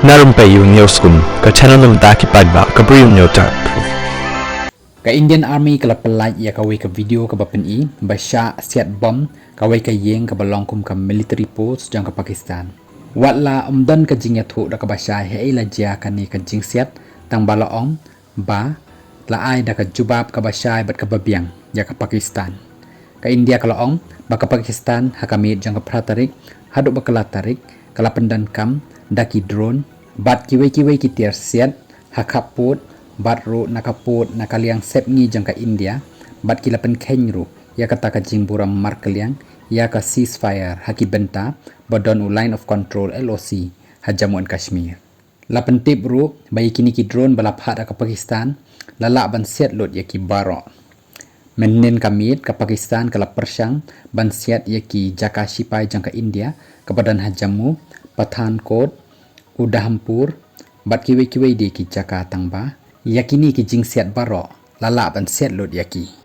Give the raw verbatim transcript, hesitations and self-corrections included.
Na Rympei U News Room, ka channel na bynta ki paidbah ka Bri U News Channel. Ka Indian Army ka la pyllait ïa kawei ka video kaba pyni ba shah siat bom kawei ka ïing kaba long kum ka military post jong ka Pakistan. Wat la ym don ka jingïathuh da kaba shai haei la jia kane ka jingsiat, tang ba la ong ba la ai da ka jubab kaba shai bad kaba biang ïa ka Pakistan. Ka India ka la ong ba ka Pakistan ha ka miet jong ka phra tarik haduh ba ka la tarik ka la pyndonkam da ki drone bad kiwei kiwei ki tiar siat ha khappud bad ruh na ka pud na ka liang sepngi jong ka India, bad ki la pynkheiñ ruh ïa kata ka jingburom markylliang ïa ka ceasefire ha ki bynta ba don u Line of Control, L O C, ha Jammu and Kashmir. La pyntip ruh ba ïa kine ki drone ba la phah da ka Pakistan la lah ban siat lut ïa ki baroh. Mynhynnin ka miet ka Pakistan ka la pyrshang ban siat ïa ki jaka shipai jong ka India kaba don ha Jammu, Pathankot, Udhampur bad kiwei kiwei de ki jaka, tang ba ïa kine ki jingsiat baroh la lah ban siat lut ïa ki.